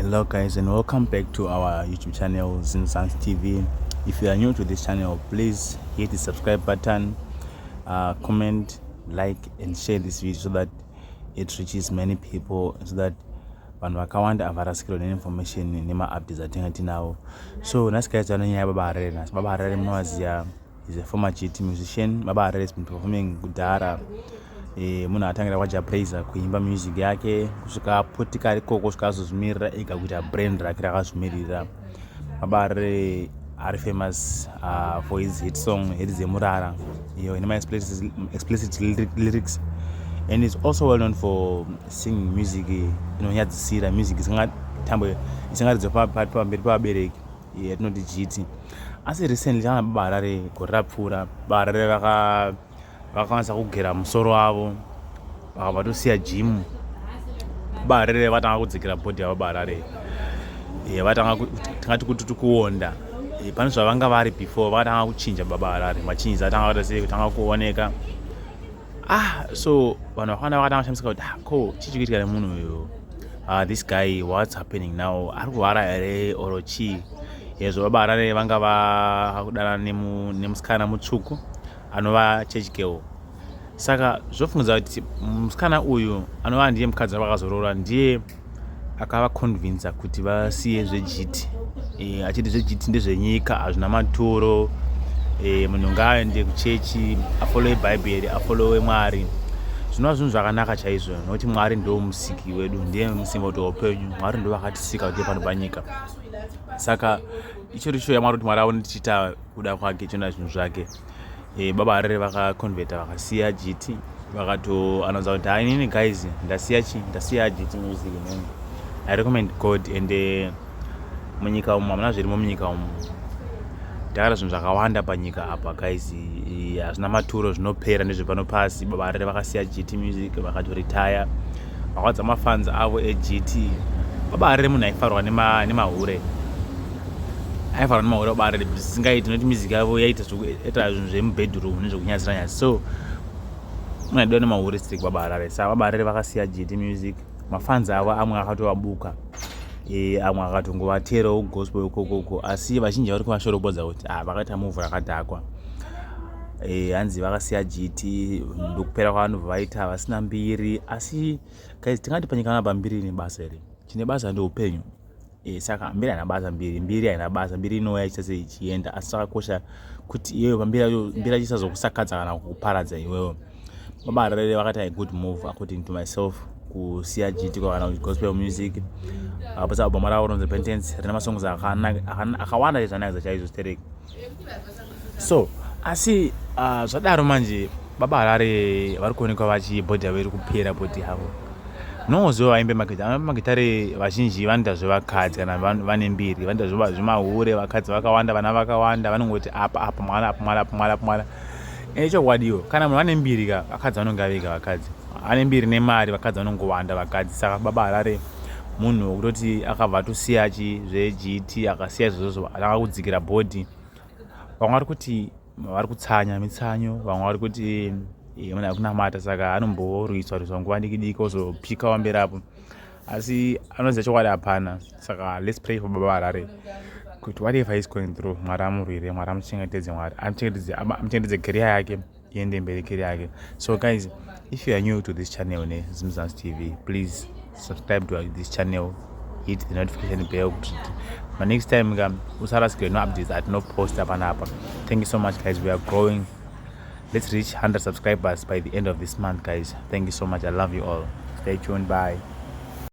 Hello guys, and welcome back to our YouTube channel, Zimzansi TV. If you are new to this channel, please hit the subscribe button, comment, like and share this video so that it reaches many people, so that vanhu vakawanda havarasikirwa neinformation nemaupdates atinge tinawo. So nhasi guys, tane nyaya yababa Harare. Nhasi Baba Harare munovaziva, is a former jiti musician. Baba Harare has been performing kudhara. Munhu atangira kwaJah Prayzah kuimba music yake kusvika aputika ikoko, kusvika azozvimirira ega kuita brand rake rakazvimirira. Baba Harare ari famous for his hit song "Heri Dzemurara", iyo ine ma-explicit lyrics, and is also well known for singing music inonyadzisira, music isingatambwe, isingaridzwe pamberi pavabereki, yatinoti jiti. Asi recently tana Baba Harare, gore rapfuura, Baba Harare vakakwanisa kugera musoro wavo, vakabva tosiya gym. Baba Harare vatanga kudzikira body yavo. Baba Harare vatanga, tingati kuti kuonda. Pane zvavanga vari before, vakatanga kuchinja. Baba Harare machinjisi atanga kuita sei, kutanga kuoneka. Ah, so vanhu vakawanda vakatanga kushamisika kuti, "Ah, ko chii chikuitika nemunhu uyu? This guy, what's happening now? Ari kurwara here or chii?" Ezvo Baba Harare vanga vakudana nemusikana mutsvuku anova church girl. Saka zvofungidza kuti musikana uyu anova ndiye mukadzi vakazoroora, ndiye akavaconvinsa kuti vasiye zvejiti, achiti zvejiti ndezvenyika, hazvina maturo, munhu ngaaende kuchechi, afollowe Bhaibheri, afollowe Mwari, zvinova zvinhu zvakanaka chaizvo, nokuti Mwari ndo musiki wedu, ndiye musimboti weupenyu. Mwari ndo vakatisika kuti pano panyika. Saka ichori sho yaMwari kuti Mwari aone tichiita kuda kwake, chiona zvinhu zvake. Baba Harare vakaconverta, vakasiya jiti, vakatoanonza kuti, "Hai, inini guys, ndasiya chi ndasiya jiti music inini. I recommend God." And munyika umu hamuna zvirimo. Munyika umu takaita zvinhu zvakawanda panyika apa guys, hazvina maturo, zvinopera, nezvepano pasi. Baba Harare vakasiya jiti music, vakatoretire, vakaudza mafans avo egt. Baba Harare munhu aifarwa nemahure, aifarwa nemahure Baba Harare zvisingaiti, nokuti music yavo yaita zvinhu zvemubedroom nezvekunyadzira nyadzi. So munhu aidiwa nemahure stick Baba Harare. Saka Baba Harare vakasiya jiti music, mafans avo amwe akatovabuka, amwe akatongovaterawo gospel ikokoko. Asi vazhinji vari kuvashoropodza kuti, ah, vakaita move rakadhakwa. Hanzi vakasiya jiti, ndokupera kwavanobva vaita vasina mbiri. Asi guys, tingati panyika panapa mbiri ine basa here? Chine basa ndeupenyu. Saka mbiri haina basa, mbiri haina basa, mbiri inouya ichita sei, ichienda. Asi chakakosha kuti iwewe pambiri yacho, mbiri yacho isazokusakadza kana kukuparadza iwewe. Baba Harare vakaita a good move, according to myself, kusiya jiti kana gospel music. Pasa album ravo rinonzi Repentance, rine masongs akawanda zvanakisa chaizvo stereki. So asi zvadaro manje, Baba Harare vari kuonekwa vachibody yavo iri kupera, body yavo. Noziva vaimbe magitare vazhinji vanoita zvevakadzi kana vane mbiri, vanoita zvemahure, vakadzi vakawanda, vana vakawanda, vanongoti apa apa mwana, apa mwana, apa mwana, apa mwana. Chokwadiwo, kana munhu vane mbiri ka, vakadzi vanonga vega, vakadzi ane mbiri nemari, vakadzi vanongowanda vakadzi. Saka Baba Harare munhu wekutoti akabva atosiya chi zvegt, akasiya izvozvozvo, atanga kudzikira body. Vamwe vari kuti vari kutsanya mitsanyo, vamwe vari kuti munhu ari kunamata, saka anomborwiswa rwiswa nguva diki diki, ozopika wamberi apo. Asi anoziva chokwadi hapana. Saka let's pray for Baba Harare kuti whatever is going through, Mwari amurwire, Mwari amuchengetedze, Mwari amuchengetedze, career yake iende mberi, career yake. So guys, if you are new to this channel, ne Zimzans TV, please subscribe to this channel, hit the notification bell kuti next time ka usarasikirwe no updates atinoposta panapa. Thank you so much guys, we are growing. Let's reach 100 subscribers by the end of this month, guys. Thank you so much, I love you all. Stay tuned, bye.